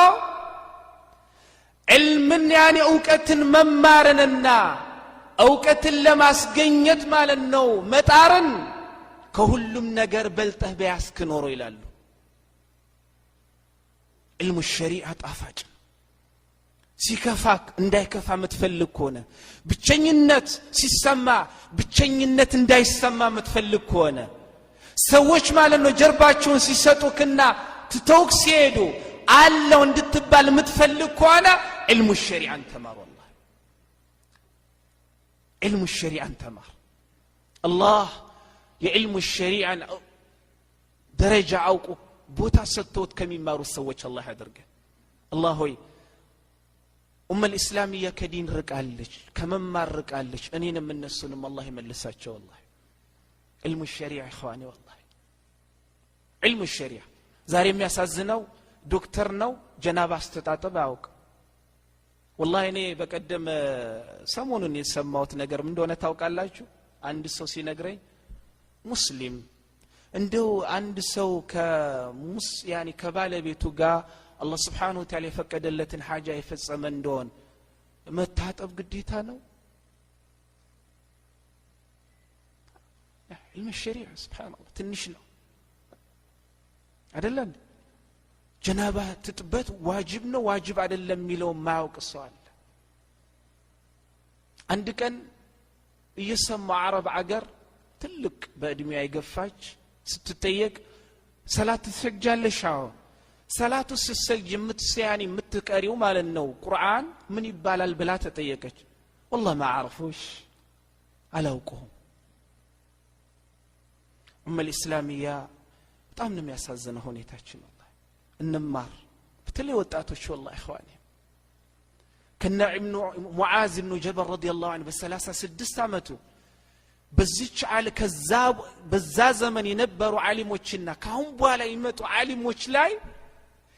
ዕልምን ያኔ እውቀትን መማርንና እውቀትን ለማስገኘት ማለት ነው መጣርን ከሁሉም ነገር በልጠህ በያስክ ኖሮ ይላሉ። علم الشريعة ጣፋጭ። ሲከፋክ እንዳይከፋ የምትፈልግ ከሆነ፣ ብቸኝነት ሲሰማ ብቸኝነት እንዳይሰማ የምትፈልግ ከሆነ፣ ሰዎች ማለት ነው ጀርባቸውን ሲሰጡክና ትተውክ ሲሄዱ አለው እንድትባል የምትፈልግ ከሆነ علم الشريعة ን ተማሩ። والله ዕልሙ ሸሪዓን ተማር። አላህ የዕልሙ ሸሪዓን ደረጃ አውቁ ቦታ ሰጥቶት ከሚማሩት ሰዎች አላህ ያደርገን። አላህ ሆይ ኡመል ኢስላሚያ ከዲን ርቃለች፣ ከመማር ርቃለች። እኔንም እነሱንም አላህ ይመልሳቸው። ወላሂ ዕልሙ ሸሪዓ ኢኽዋኒ፣ ወላሂ ዕልሙ ሸሪዓ ዛሬ የሚያሳዝነው ዶክተር ነው፣ ጀናባ አስተጣጠብ አያውቅም። ወላሂ እኔ በቀደም ሰሞኑን የሰማሁት ነገር ምን እንደሆነ ታውቃላችሁ? አንድ ሰው ሲነግረኝ ሙስሊም እንደው አንድ ሰው ከሙስ ያኒ ከባለቤቱ ጋር አላህ ስብሓነሁ ወተዓላ የፈቀደለትን ሓጃ የፈጸመ እንደሆን መታጠብ ግዴታ ነው? ዕልም ሸሪዓ ስብሓነላህ ትንሽ ነው አይደለ? ጀናባ ትጥበት ዋጅብ ነው ዋጅብ አይደለም የሚለው የማያውቅ ሰው አለ። አንድ ቀን እየሰማ አረብ አገር ትልቅ በእድሜዋ የገፋች ስትጠየቅ ሰላት ትሰግጃለሽ? አዎ። ሰላቱ ስትሰግጅ የምትሰያኒ የምትቀሪው ማለት ነው ቁርአን ምን ይባላል ብላ ተጠየቀች። ወላሂ ማ አዕረፉሽ አላውቀውም። ኡመል ኢስላሚያ በጣም ነው የሚያሳዝነው ሁኔታችን። ወላሂ እንማር፣ በተለይ ወጣቶች። ወላሂ ኢኽዋኒ ከነ ሙዓዝ ብኑ ጀበል ረዲየላሁ ዐንሁ በ36 ዓመቱ በዚች አለ ከዛ በዛ ዘመን የነበሩ ዓሊሞችና ካሁን በኋላ የሚመጡ ዓሊሞች ላይ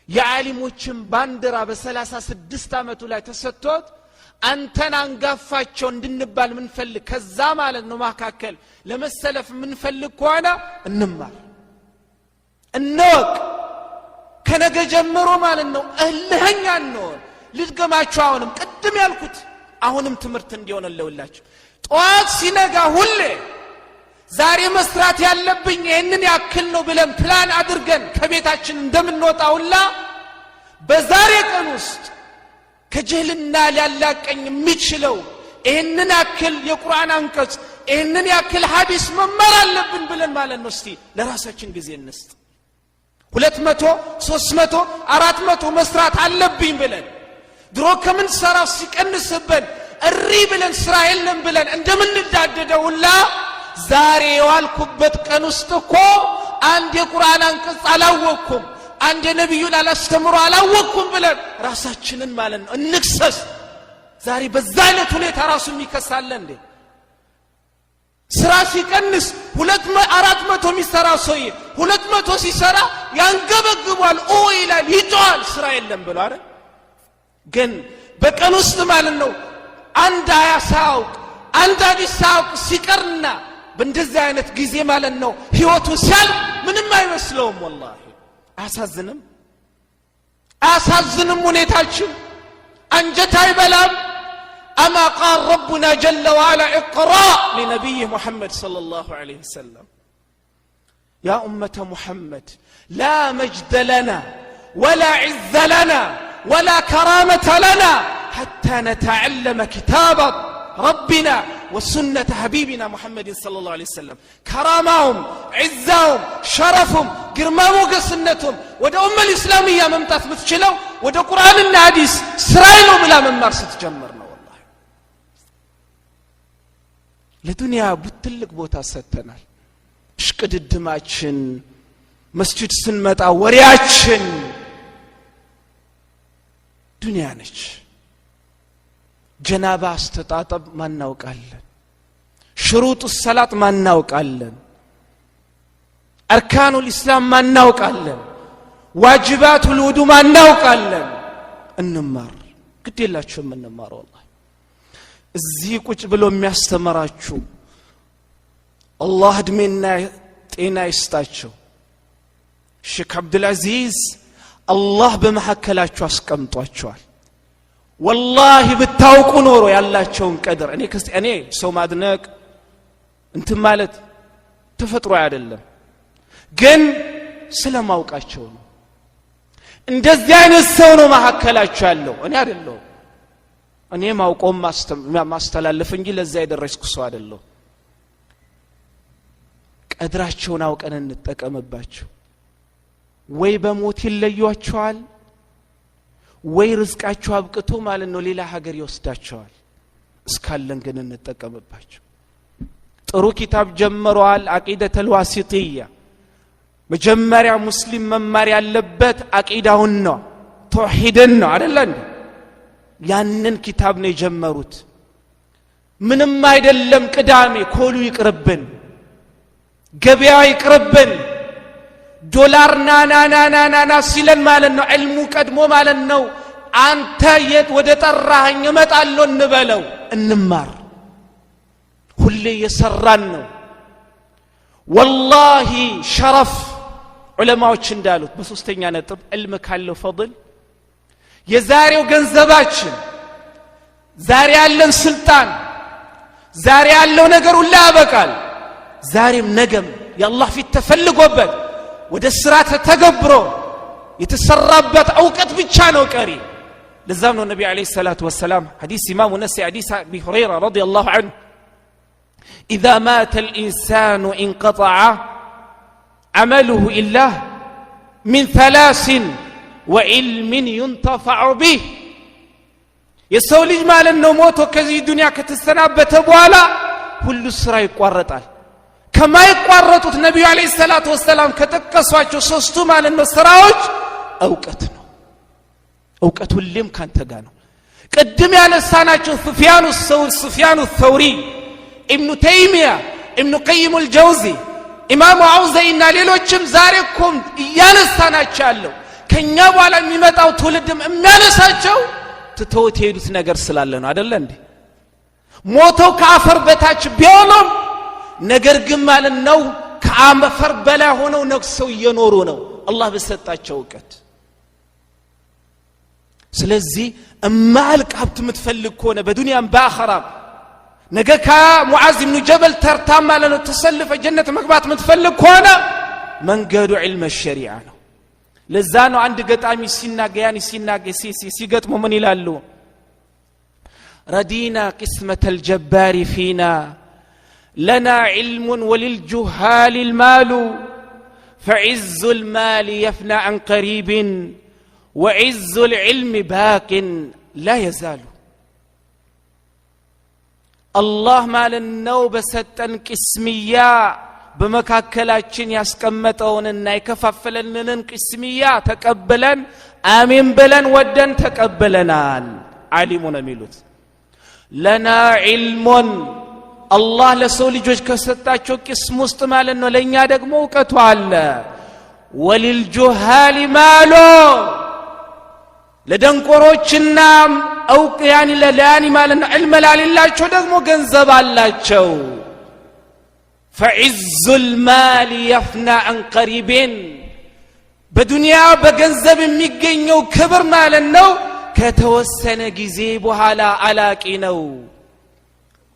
የዓሊሞችን ባንዲራ በ36 ዓመቱ ላይ ተሰጥቶት አንተን አንጋፋቸው እንድንባል ምንፈልግ ከዛ ማለት ነው መካከል ለመሰለፍ ምንፈልግ ከሆነ እንማር፣ እንወቅ። ከነገ ጀምሮ ማለት ነው እልህኛ እንሆን። ልድገማችሁ፣ አሁንም ቅድም ያልኩት አሁንም ትምህርት እንዲሆን ለውላችሁ። ጠዋት ሲነጋ ሁሌ ዛሬ መስራት ያለብኝ ይህንን ያክል ነው ብለን ፕላን አድርገን ከቤታችን እንደምንወጣ ሁላ በዛሬ ቀን ውስጥ ከጅህልና ሊያላቀኝ የሚችለው ይህንን ያክል የቁርአን አንቀጽ ይህንን ያክል ሐዲስ መማር አለብን ብለን ማለት ነው። እስቲ ለራሳችን ጊዜ እንስጥ። 200 300 400 መስራት አለብኝ ብለን ድሮ ከምንሰራው ሲቀንስብን እሪ ብለን ስራ የለም ብለን እንደምንዳደደው ሁላ ዛሬ የዋልኩበት ቀን ውስጥ እኮ አንድ የቁርአን አንቀጽ አላወቅኩም፣ አንድ የነቢዩን አላስተምሮ አላወቅኩም ብለን ራሳችንን ማለት ነው እንክሰስ። ዛሬ በዛ አይነት ሁኔታ ራሱ የሚከሳለ እንዴ? ስራ ሲቀንስ 400 የሚሰራ ሰውዬ 200 ሲሰራ ያንገበግቧል፣ ኦ ይላል፣ ይጮሃል፣ ስራ የለም ብሎ አይደል? ግን በቀን ውስጥ ማለት ነው አንድ አያ ሳያውቅ አንድ ሐዲስ ሳያውቅ ሲቀርና በእንደዚህ አይነት ጊዜ ማለት ነው ህይወቱ ሲያልፍ ምንም አይመስለውም። ወላሂ አያሳዝንም? አያሳዝንም? ሁኔታችን አንጀት አይበላም? አማ ቃል ረቡና ጀለ ወዓላ እቅራ ሊነቢይህ ሙሐመድ ሰለላሁ ዐለይሂ ወሰለም ያ ኡመተ ሙሐመድ ላ መጅደ ለና ወላ ዕዘ ለና ወላ ከራመተ ለና ሐታ ነተዐለመ ኪታበ ረቢና وسنة حبيبنا محمد صلى الله عليه وسلم። كرامهم عزهم شرفهم ግርማ ሞገስነቱም ወደ ኡመል ኢስላሚያ መምጣት የምትችለው ወደ ቁርአንና ሐዲስ ስራዬ ነው ብላ መማር ስትጀምር ነው። ወላሂ ለዱንያ ትልቅ ቦታ ሰጥተናል። እሽቅድድማችን፣ መስጂድ ስንመጣ ወሬያችን ዱንያ ነች። ጀናባ አስተጣጠብ ማናውቃለን፣ ሽሩጡ ሰላት ማናውቃለን፣ አርካኑል ኢስላም ማናውቃለን፣ ዋጅባቱል ውዱ ማናውቃለን። እንማር፣ ግድ የላችሁም እንማር። ወላሂ እዚህ ቁጭ ብሎ የሚያስተምራችሁ አላህ እድሜና ጤና ይስጣቸው። ሼክ አብዱልአዚዝ አላህ በመካከላችሁ አስቀምጧቸዋል። ወላሂ ብታውቁ ኖሮ ያላቸውን ቀድር እኔ ሰው ማድነቅ እንትን ማለት ተፈጥሮ አይደለም፣ ግን ስለማውቃቸው ነው። እንደዚህ አይነት ሰው ነው መካከላችሁ ያለው፣ እኔ አይደለሁም። እኔ ማውቀውም ማስተላለፍ እንጂ ለዛ የደረስኩ ሰው አይደለሁም። ቀድራቸውን አውቀን እንጠቀምባቸው። ወይ በሞት ይለዩአቸዋል፣ ወይ ርዝቃቸው አብቅቶ ማለት ነው ሌላ ሀገር ይወስዳቸዋል። እስካለን ግን እንጠቀምባቸው። ጥሩ ኪታብ ጀምረዋል፣ አቂደተል ዋሲጥያ። መጀመሪያ ሙስሊም መማር ያለበት አቂዳውን ነው፣ ተውሂድን ነው፣ አይደለ እንዴ? ያንን ኪታብ ነው የጀመሩት። ምንም አይደለም፣ ቅዳሜ ኮሉ ይቅርብን፣ ገበያ ይቅርብን፣ ዶላር ናናናናናና ሲለን ማለት ነው፣ ዕልሙ ቀድሞ ማለት ነው። አንተ የት ወደ ጠራኸኝ እመጣለሁ እንበለው፣ እንማር። ሁሌ የሰራን ነው። ወላሂ ሸረፍ ዑለማዎች እንዳሉት በሶስተኛ ነጥብ ዕልም ካለው ፈድል፣ የዛሬው ገንዘባችን፣ ዛሬ ያለን ስልጣን፣ ዛሬ ያለው ነገር ሁላ ያበቃል። ዛሬም ነገም የአላህ ፊት ተፈልጎበት ወደ ስራ ተተገብሮ የተሰራበት እውቀት ብቻ ነው ቀሪ። ለዛም ነው ነቢ عليه الصلاة والسلام ሐዲስ ኢማሙ ነሳኢ፣ ሐዲስ አቢ ሁረይራ رضي الله عنه، إذا مات الإنسان انقطع عمله إلا من ثلاث وعلم ينتفع به። የሰው ልጅ ማለት ነው ሞቶ ከዚህ ዱንያ ከተሰናበተ በኋላ ሁሉ ስራ ይቋረጣል። ከማይቋረጡት ነቢዩ عليه الصلاة والسلام ከጠቀሷቸው ሶስቱ ማለት ነው ስራዎች እውቀት ነው። እውቀት ሁሌም ካንተ ጋር ነው። ቅድም ያነሳናቸው ሱፊያኑ ተውሪ፣ ኢብኑ ተይሚያ፣ ኢብኑ ቀይም አልጀውዚ፣ ኢማሙ አውዘኢና ሌሎችም ዛሬ እኮም እያነሳናቸው ያለው፣ ከኛ በኋላ የሚመጣው ትውልድም የሚያነሳቸው ትተውት የሄዱት ነገር ስላለ ነው፣ አደለ እንዴ? ሞተው ከአፈር በታች ቢሆኑም ነገር ግን ማለት ነው ከአፈር በላይ ሆነው ነግሰው እየኖሩ ነው አላህ በሰጣቸው እውቀት። ስለዚህ እማያልቅ ሀብት የምትፈልግ ከሆነ በዱንያም በአኸራም ነገ ከሙዓዝ ብኑ ጀበል ተርታ ማለት ነው ተሰልፈ ጀነት መግባት የምትፈልግ ከሆነ መንገዱ علم الشريعة ነው። ለዛ ነው አንድ ገጣሚ ሲናገ ያኒ ሲናገ ሲገጥሙ ምን ይላሉ? رضينا قسمة الجبار فينا، لنا علم وللجهال المال، فعز المال يفنى عن قريب وعز العلم باق لا يزال። አላህ ማለት ነው በሰጠን ቅስምያ በመካከላችን ያስቀመጠውንና የከፋፈለንን ቅስምያ ተቀብለን፣ አሜን ብለን ወደን ተቀብለናል። ዓሊሙ ነው የሚሉት። لنا علم፣ አላህ ለሰው ልጆች ከሰጣቸው ቅስም ውስጥ ማለት ነው ለእኛ ደግሞ እውቀቱ አለ። وللجهال مال፣ ለደንቆሮችና እውቅ ያኒ ለያኒ ማለት ነው ዕልም ላሌላቸው ደግሞ ገንዘብ አላቸው። فعز المال يفنى عن قريب፣ በዱንያ በገንዘብ የሚገኘው ክብር ማለት ነው ከተወሰነ ጊዜ በኋላ አላቂ ነው።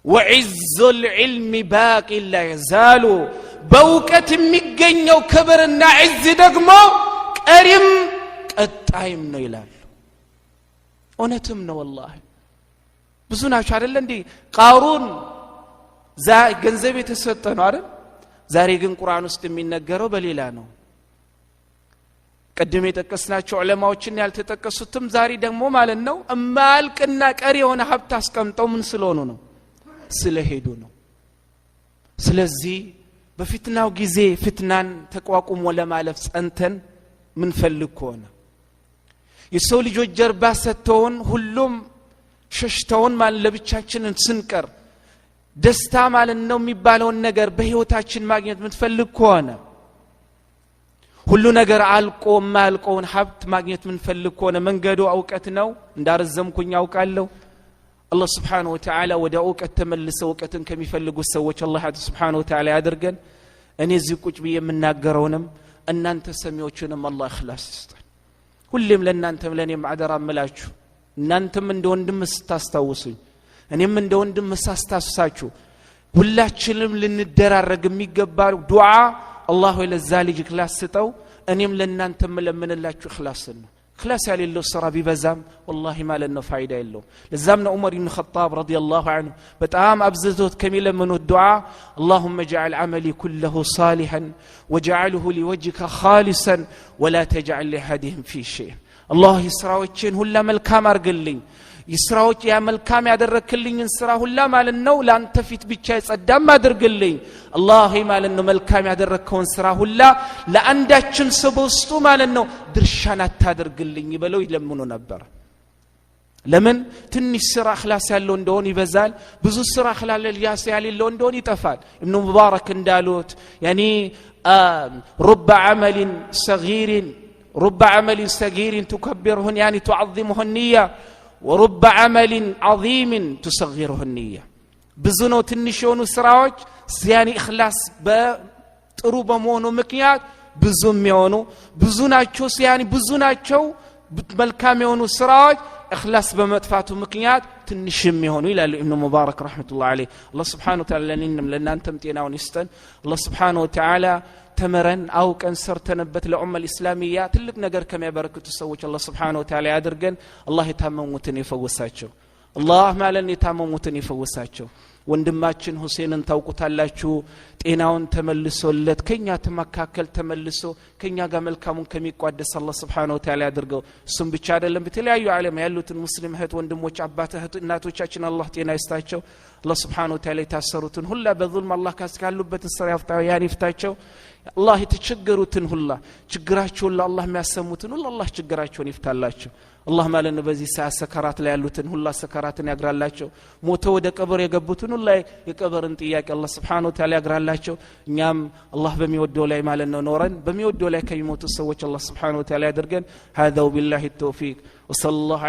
وعز العلم باق لا يزال፣ በእውቀት የሚገኘው ክብርና ዕዝ ደግሞ ቀሪም ቀጣይም ነው ይላሉ። እውነትም ነው ወላሂ። ብዙ ናቸው፣ አይደለ እንዴ? ቃሩን ገንዘብ የተሰጠ ነው አይደል? ዛሬ ግን ቁርአን ውስጥ የሚነገረው በሌላ ነው። ቅድም የጠቀስናቸው ዑለማዎችን ያልተጠቀሱትም ዛሬ ደግሞ ማለት ነው እማያልቅና ቀሪ የሆነ ሀብት አስቀምጠው ምን ስለሆኑ ነው? ስለሄዱ ነው። ስለዚህ በፊትናው ጊዜ ፍትናን ተቋቁሞ ለማለፍ ጸንተን ምንፈልግ ከሆነ፣ የሰው ልጆች ጀርባ ሰጥተውን ሁሉም ሸሽተውን ማለት ለብቻችንን ስንቀር ደስታ ማለት ነው የሚባለውን ነገር በህይወታችን ማግኘት የምትፈልግ ከሆነ፣ ሁሉ ነገር አልቆ የማያልቀውን ሀብት ማግኘት የምንፈልግ ከሆነ መንገዱ እውቀት ነው። እንዳረዘምኩኝ አውቃለሁ። አላህ سبحانه وتعالى ወደ እውቀት ተመልሰው እውቀትን ከሚፈልጉ ሰዎች አላህ سبحانه وتعالى ያድርገን። እኔ እዚህ ቁጭ ብዬ የምናገረውንም እናንተ ሰሚዎቹንም አላህ እኽላስ ይስጠን። ሁሌም ለእናንተም ለእኔም አደራ እምላችሁ፣ እናንተም እንደ ወንድም ስታስታውሱኝ እኔም እንደ ወንድም ሳስታውሳችሁ ሁላችንም ልንደራረግ የሚገባ ዱዓ፣ አላህ ሆይ ለዛ ልጅ እክላስ ስጠው፣ እኔም ለእናንተ የምለምንላችሁ እክላስን ነው። እክላስ ያሌለው ስራ ቢበዛም ወላሂ ማለት ነው ፋይዳ የለውም። ለዛም ነው ዑመር ብን ኸጣብ رضي الله عنه በጣም አብዝቶት ከሚለምኑት ዱዓ اللهم اجعل عملي كله صالحا واجعله لوجهك خالصا ولا تجعل لأحد فيه شيئا። አላህ ስራዎችን ሁላ መልካም አርግልኝ። የስራዎች ያ መልካም ያደረክልኝን ስራ ሁላ ማለት ነው ላንተ ፊት ብቻ የጸዳም አድርግልኝ። አላህ ማለት ነው መልካም ያደረከውን ስራ ሁላ ለአንዳችም ሰው በውስጡ ማለት ነው ድርሻን አታደርግልኝ ብለው ይለምኑ ነበር። ለምን ትንሽ ስራ ኢኽላስ ያለው እንደሆነ ይበዛል፣ ብዙ ስራ ኢኽላስ ያሌለው እንደሆነ ይጠፋል። ኢብኑ ሙባረክ እንዳሉት يعني رب عمل صغير رب عمل صغير تكبره يعني تعظمه النية ورب عمل عظيم تصغره النية። ብዙ ነው ትንሽ የሆኑ ስራዎች يعني ኢኽላስ በጥሩ በመሆኑ ምክንያት ብዙ የሚሆኑ ብዙ ናቸው። يعني ብዙ ናቸው መልካም የሆኑ ስራዎች ኢኽላስ በመጥፋቱ ምክንያት ትንሽ የሚሆኑ ይላሉ ኢብኑ ሙባረክ رحمة الله عليه። አላህ سبحانه وتعالى ለእኔንም ለእናንተም ጤናውን ይስጠን። አላህ سبحانه وتعالى ተምረን አውቀን ሰርተንበት ለኡማ الإسلامية ትልቅ ነገር ከሚያበረክቱ ሰዎች አላህ سبحانه وتعالى ያድርገን። አላህ የታመሙትን ይፈውሳቸው። አላህ ማለት የታመሙትን ይፈውሳቸው። ወንድማችን ሁሴንን ታውቁታላችሁ። ጤናውን ተመልሶለት ከኛ ተመካከል ተመልሶ ከኛ ጋር መልካሙን ከሚቋደስ አላህ سبحانه وتعالى ያድርገው። እሱም ብቻ አይደለም፣ በተለያዩ ዓለም ያሉትን ሙስሊም እህት ወንድሞች፣ አባት እህት እናቶቻችን አላህ ጤና ይስጣቸው። አላህ سبحانه وتعالى የታሰሩትን ሁላ በዙልም አላህ ካሉበት እስር ያን ይፍታቸው። አላህ የተቸገሩትን ሁላ ችግራቸውን ለአላህ የሚያሰሙትን ሁላ አላህ ችግራቸውን ይፍታላቸው። አላህ ማለት ነው በዚህ ሰዓት ሰከራት ላይ ያሉትን ሁላ ሰከራትን ያግራላቸው። ሞተው ወደ ቀብር የገቡትን ሁላ የቀብርን ጥያቄ አላህ سبحانه وتعالى ያግራላቸው። እኛም አላህ በሚወደው ላይ ማለት ነው ኖረን በሚወደው ላይ ከሚሞቱ ሰዎች አላህ سبحانه وتعالى ያድርገን። هذا وبالله التوفيق وصلى الله